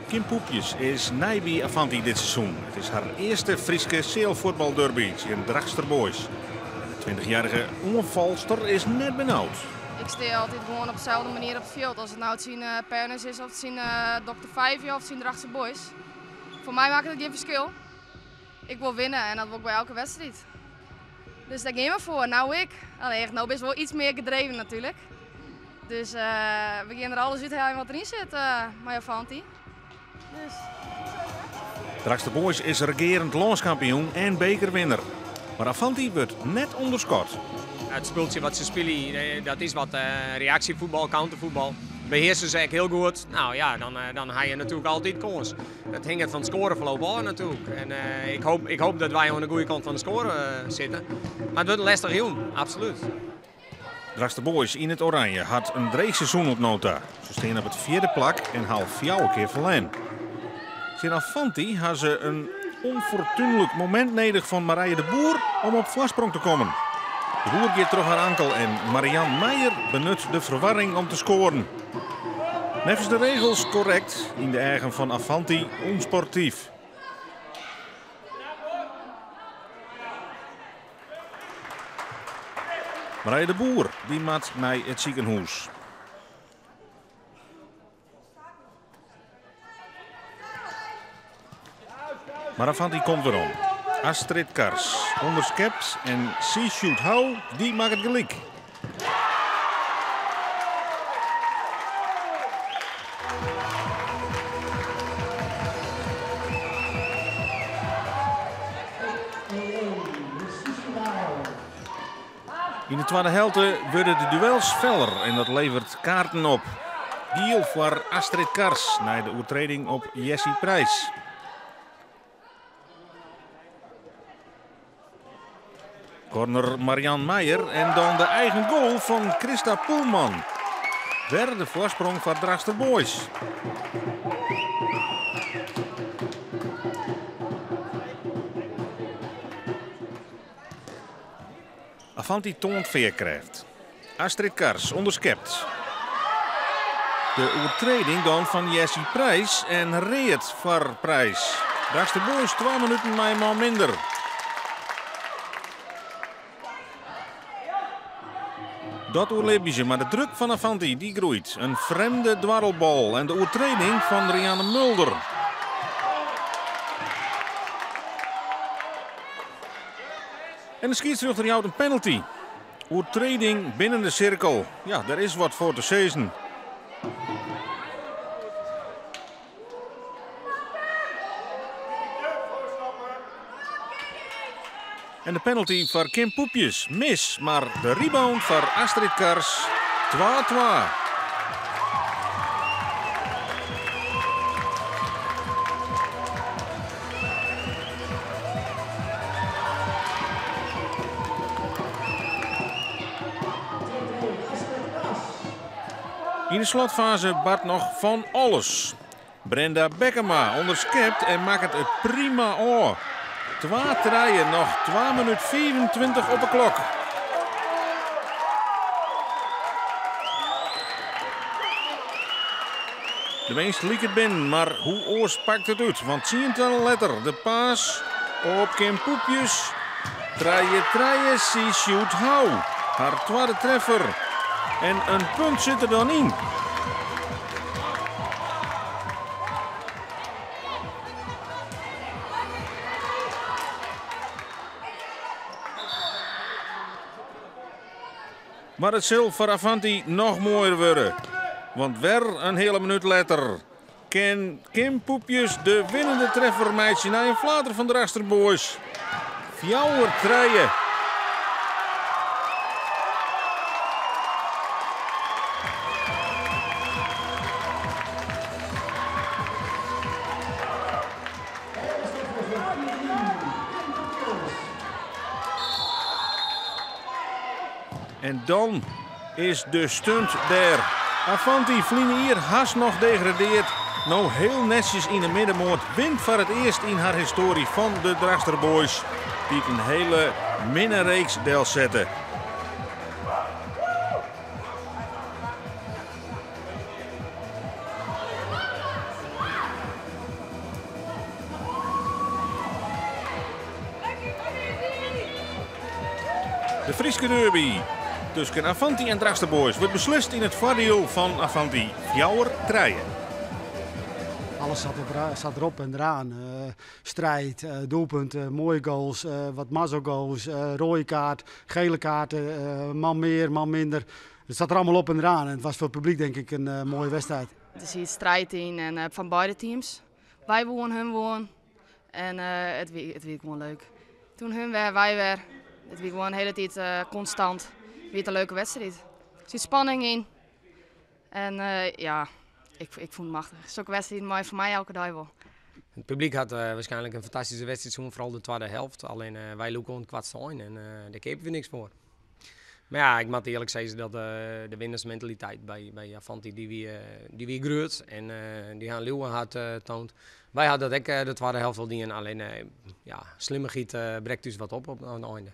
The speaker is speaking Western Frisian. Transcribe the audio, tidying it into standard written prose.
Kim Poepjes is nij by Avanti dit seizoen. It is har earste Fryske sealfuotbalderby tsjin Drachtster Boys. En de twintichjierrige oanfalster is net benaud. Ik stean altyd gewoan op deselde manier op it fjild. As it no tsjin Pernis is of tsjin Dokter Vijfje of tsjin Drachtster Boys. Foar my makket it gjin ferskil. Ik wol winne en dat wol ik by elke wedstriid. Dus dêr gean we foar. No ek. Allinnich no bist wol iets mear gedreven natuerlik. Dus we gean der alles útheljen wat deryn sit mei Avanti. Dus. Drachtster Boys is regearend lânskampioen en bekerwinner. Mar Avanti wurdt net ûnderskat. It spultsje wat se spylje, dat is wat reaksjefuotbal, counterfuotbal. Behearse se ek hiel goed. No ja, dan ha je natuerlik altyd kâns. It hinget fan it skoareferloop ôf natuerlik. En ik hoop dat wy oan de goede kant fan de skoare sitte. Mar it wurdt in lêstige jûn, absolút. Drachtster Boys yn it oranje hat in dreech seizoen oant no ta. Se stean op it fjirde plak en ha al fjouwer kear ferlern. Tsjin Avanti ha se in ûnfortúnlik momint nedich fan Marije de Boer om op foarsprong te kommen. De Boer giet troch har ankel en Marian Meijer benut de ferwarring om te skoaren. Neffens de regels korrekt, yn de eagen fan Avanti ûnsportyf. Marije de Boer dy moat nei it sikehûs. Mar Avanti komt werom. Astrid Kars ûnderskept en Si Shoot Hou dy makket gelyk. Yn de twadde helte wurde de duels feller en dat leveret kaarten op. Giel foar Astrid Kars nei de oertreding op Jessie Prijs. Corner Marian Meijer en dan de eigen goal fan Christa Poelman. Wer de foarsprong foar Drachtster Boys. Avanti toant fearkrêft. Astrid Kars ûnderskept. De oertreding dan fan Jessie Prijs en read foar Prijs. Drachtster Boys twa minuten mei in man minder. Dat oerlibje se, mar de druk fan Avanti dy groeit. In frjemde dwarrelbal en de oertreding fan Rianne Mulder. En de skiedsrjochter jout in penalty. Oertreding binnen de sirkel. Ja, dêr is wat foar te sizzen. En de penalty foar Kim Poepjes. Mis, mar de rebound foar Astrid Kars. 2-2. Yn de slotfaze bart noch fan alles. Brenda Bekkema ûnderskept en makket it prima ôf. 2-3, noch 2 minút 25 op 'e klok. De winst liket binnen, mar hoe oars pakt it út? Want tsientallen letter de paas op Kim Poepjes. 3-3, Si Shoot Hou. Har twadde treffer. En in punt sit der dan yn. Mar it sil foar Avanti noch moaier wurde. Want wer in heale minút letter kin Kim Poepjes de winnende treffer meitsje nei in flater fan Drachtster Boys. 4-3. En dan is de stunt dêr. Avanti, ferline jier hast noch degradeard, no hiel netsjes yn 'e middenmoat, wint foar it earst yn har histoarje fan de Drachtster Boys, dy't in hiele minne reeks delsette. De Fryske derby tusken Avanti en Drachtster Boys wurdt beslist yn it foardiel fan Avanti 4-3. Alles zat, op, zat erop en eraan. Strijd, doelpunten, mooie goals, wat mazzelgoals, rode kaart, gele kaarten, man meer, man minder. Het zat er allemaal op en eraan en het was voor het publiek denk ik een mooie wedstrijd. Er zit strijd in en van beide teams. Wij wonnen, hun won. En het wie gewoon leuk. Toen hun weer, wij weer. Het wie gewoon de hele tijd constant. Weer een leuke wedstrijd. Er zit spanning in. En ja, ik vond het machtig. Zulke wedstrijden mooi voor mij elke dag wel. Het publiek had waarschijnlijk een fantastische wedstrijd, vooral de tweede helft. Alleen wij lopen het kwart zijn en daar kepen we niks voor. Maar ja, ik moet eerlijk zeggen dat de winnersmentaliteit bij Avanti die wie groot en die gaan Leeuwen had toont. Wij hadden dat ook de tweede helft wel dienen, alleen ja, slimmigheid breekt dus wat op op het einde.